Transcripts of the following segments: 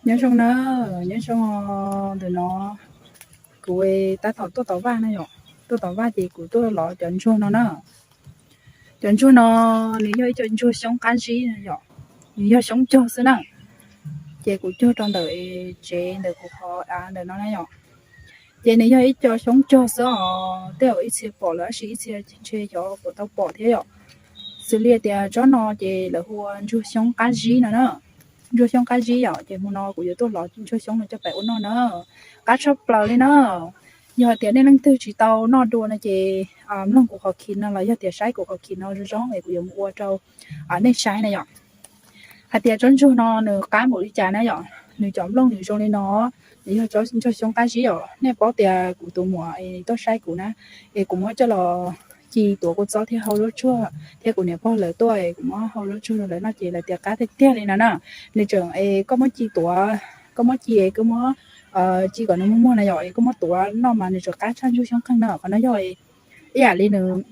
Nyob zoo na, nyob zoo. Ntawm no kuv tab tom tuaj tom vaj na yom, tuaj tom vaj ces kuv tuaj lov cov ntsuag no na. Cov ntsuag no nws yog ib co ntsuag xyoob qab zib na yom, nws yog xyoob cog xwb na. Ces kuv cog rau ntawm tsev ntawm kuv qhov av ntawm no na yom. Ces nws yog ib co xyoob cog xwb os, tej zaum ib txhia pom lawm tab sis ib txhia ntshe xyov puas tau pom thiab yom. Xws li tias tsob no ces lawv hu ua ntsuag xyoob qab zib no na. Ntsuag xyoob qab zib yom, ces hmo no kuv yuav tuaj lov ntsuag xyoob no coj pais ua noj na. Qab tshaj plaws li na. Yog hais tias nej leej twg tsis tau noj dua no ces mloog kuv qhov khi no los yog tias saib kuv qhov khi no zoo zoo es kuv yuav mus ua rau nej saib na yom. Hais tias tsob ntsuag no nws qab npaum li cas na yom, nws cov nplooj nws zoo li no, nws yog ntsuag xyoob qab zib yom. Nej paub tias kuv tus muam es tuaj saib kuv na, es kuv muab coj los ci tuav kua txob thiab hau zaub tsuag thiab kuv niam pog lawv tuaj es kuv muab hau zaub tsuag rau lawv noj ces lawv tias qab tiag tiag li no na. Nws tseem es koj muab ci tuav, koj muab ci es koj muab ci kom nws muag muag na yom, es koj muab tuav noj mas nws tseem qab tshaj ntsuag xyoob qeeg na. Qhov no yog ib yam li nws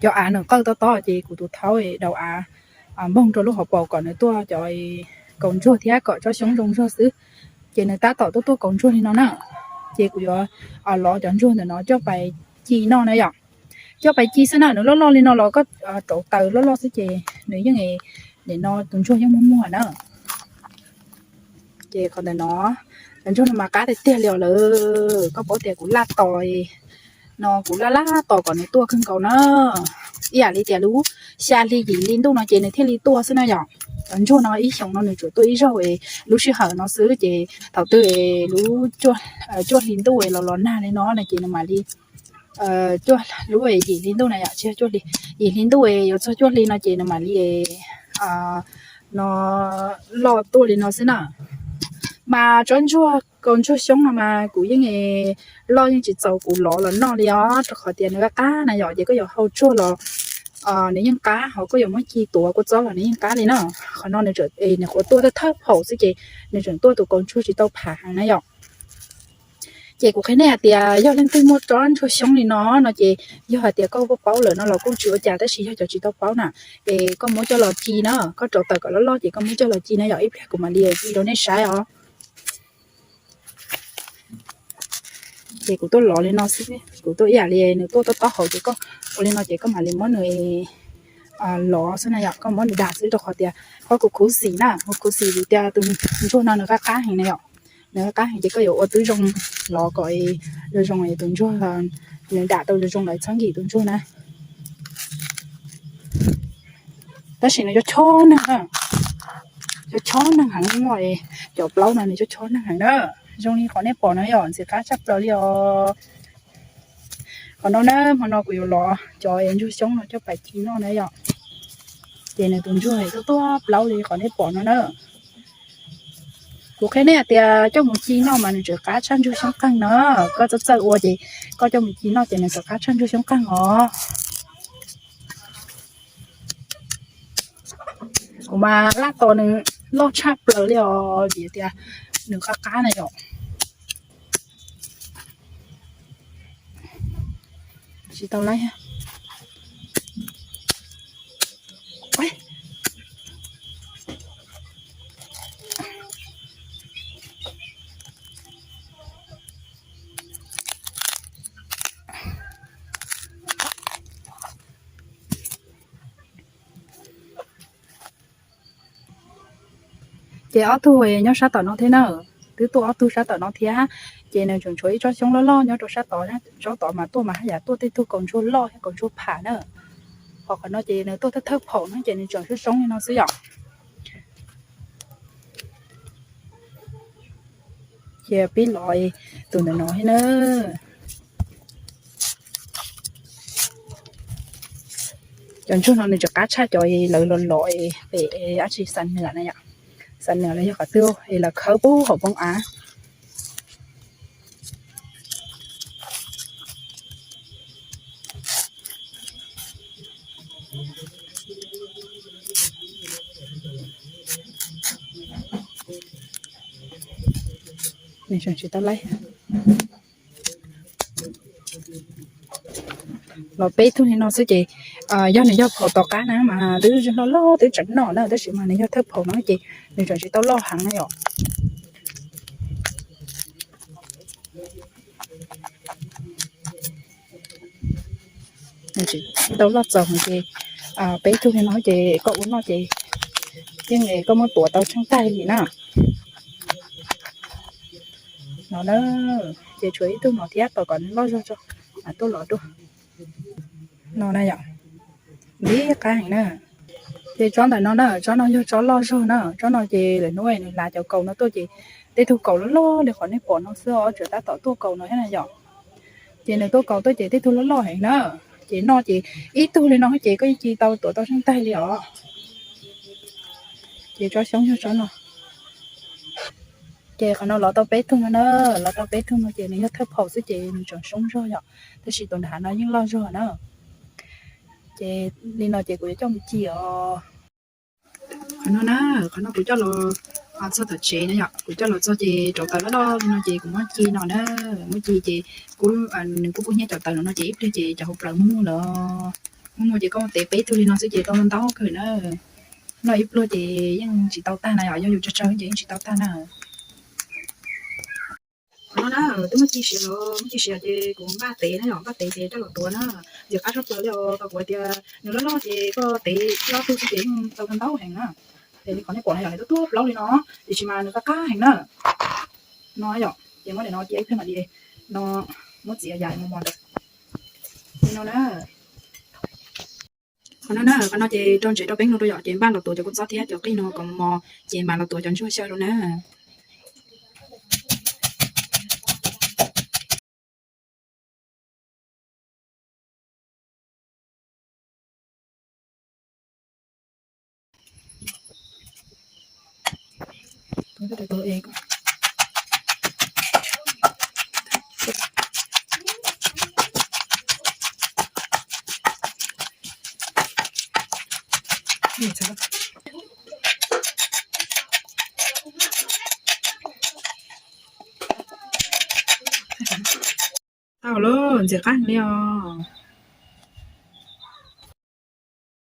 cov av nws qawj tob tob ces kuv tus thaub daus av npoog rau lub hauv paus kom nws tuaj cov kaus ntsuag thiab kom tsob xyoob zoo ntsuag xwb. Ces nws tab tom tuaj tuaj kaus ntsuag li no na. Ces kuv yuav lov cov ntsuag ntawm no coj pais ci noj na yom. Coj pais ci xwb na, nws loj loj li no los koj rauv taws loj loj xwb ces nws yeej, nim no tus ntsuag yeej muag muag na. Ces qhov ntawm no, cov ntsuag no mas qab tiag tiag li os lawm. Koj paub tias kuv laj tos no, kuv laj laj tos kom nws tuaj kawg nkaus na. Ib yam li tias lub xya hli yim hli ntuj no ces nws thiaj li tuaj xwb na yom. Cov ntsuag no ib xyoos no nws tsuas tuaj ib zaug es lub sij hawm no xwb ces thaum twg lub cuaj hli ntuj es los los nag li no no ces nws mam li, lub yim hli ntuj na yom, tsis yog cuaj hli, yim hli ntuj es yuav txog cuaj hli no ces nws mam li no loj tuaj li no xwb na. Mas tsob ntsuag kaus ntsuag xyoob no mas kuv yeej loj yeej tsis txaus kuv lov los noj li os, rau qhov tias nws qab qab na yom, ces koj yuav hau tsuag los nws yeej qab, ho koj yuav muab ci tuav kua txob los nws yeej qab li na. Qhov no nws tseem, nws qhuav tuaj thawj thawj phaum xwb ces nws tseem tuaj tus kaus ntsuag tsis tau pham heev na yom. Ces kuv qhia nej hais tias yog leej twg muaj tsob ntsuag xyoob li no no ces yog hais tias koj paub lawm no los kuj tsis ua cas, tab sis yog cov tsis tau paub na, es koj muab coj los ci na, koj rauv taws kom loj loj ces koj muab coj los ci na yom, ib pliag kuv mam li ci rau nej saib os. Ces kuv tuaj lov li no xwb, kuv tuaj ib yam li nws tuaj tob tob hauv ces koj ua li no ces koj mam li muab nws lov xwb na yom, koj muab nws dam xwb rau qhov tias koj kuv khuv xim na, kuv khuv xim vim tias tus ntsuag no nws qab qab heev na yom. Nws qab qab heev ces koj yuav ua tib zoo lov kom zoo zoo es tus ntsuag, nws dam tau zoo zoo lawv txhob nkim tus ntsuag na. Tab sis nws cov chob neeg, cov chob neeg heev no, cov plaub no nws cov chob neeg heev na. Zoo li qhov nej pom no yom, ntxim qab tshaj plaws li os. Qhov no na, hmo no kuv yuav lov cov ntsuag xyoob no coj pais ci noj na yom. Ces nws tus ntsuag tuaj tuaj plaub li qhov nej pom no na. Kuv qhia nej hais tias coj mus ci noj mas nws tseem qab tshaj ntsuag xyoob qeeg na. Koj txawj txawj ua ces koj coj mus ci noj ces nws tseem qab tshaj ntsuag xyoob qeeg os. Kuv mas laj tos nws loj tshaj plaws li os, vim tias nws qab qab na yom. Tsis tau laib. Ces ob tug nyob sab tom no thiab na, twb tuaj ob tug sab tom no thiab. Ces nws tseem tshuav ib tsob xyoob loj loj nyob rau sab tod, tsob tod mas tuaj mas haj yam tuaj tej tug kaus ntsuag loj thiab kaus ntsuag pham na. Ho qhov no ces nws tuaj thawj thawj phaum no ces nws tseem soob soob li no xwb yom. Ces pib lov tus ntawm no thiab na. Cov ntsuag no nws tseem qab tshaj cov lawv los lov pem dab tsi Xam Nuam na yom. Xam Nuam los yog qhov twg es lawv khawb pub hauv poob av. Nws tseem tsis tau laib. Los peb tug li no xwb ces yog nws yog phaum tom qab na mas twb loj loj twb tseem noj na, tab sis mas nws yog thawj phaum no ces nws tseem tsis tau loj heev na yom. Tsis tau loj txaus ces peb tug li no ces koj ua noj ces yeej koj muab tuav tau tsheej tag li na. No na, ces tshuav ib tug no thiab tos kom nws loj zog tso mam tuaj lov dua. No na yom, npib qab heev na. Ces tsob ntawm no na, tsob no yog tsob loj zog na. Tsob no ces lwm hnub nws hlav cov kaus no tuaj ces tej tug kaus loj loj li qhov nej pom no xwb os, tseem tab tom tuaj kaus no thiab na yom. Ces nws tuaj kaus tuaj ces tej tug loj loj heev na. Ces noj ces ib tug li no ces koj yeej ci tau tuav tau tsheej tag li os. Ces tsob xyoob yog tsob no. Ces qhov no lov tau peb tug no na, lov tau peb tug no ces nws yog thawj phaum xwb ces nws tseem xyoob zog yom, tab sis tus nram hav no yeej loj zog na. Ces li no ces kuv yuav coj mus ci os. Qhov no na, qhov no kuv coj los txog tom tsev na yom, kuv coj los txog ces rauv taws loj loj li no ces kuv muab ci no na, muab ci ces kuv, nws kuj kub hnyiab cov taws no ces ib pliag ces cov hauv plawv muaj muag lawm. Muaj muag ces koj tev peb tug li no xwb ces tau ntau kawg na. Noj ib pluag ces yeej tsis tau tag na yom, yog yus tsawg tsawg ces yeej tsis tau tag na. Qhov no na, twb muab ci siav los, muab ci siav ces kuv npaj tev na yom, npaj tev ces coj los tuav na. Ntxim qab tshaj plaws li os, tau kuv hais tias nws loj loj ces koj tev ib ob tug xwb ces yeej tau ntau heev na. Ces li qhov nej pom no yom, nws tuaj tuaj plaub li no, tiam sis mas nws qab qab heev na. No yom, ces muab daim no cia ib pliag mam li no muab txiav yam mos mos ntawd li no na. Qhov no na, qhov no ces rau ntsev rau peb hnub rau yom, ces npaj los tuav cov kua txob thiab cov qij no kom mos ces mam los tuav cov ntsuag xyaw rau na. Tau lawm, ntxim qab li os.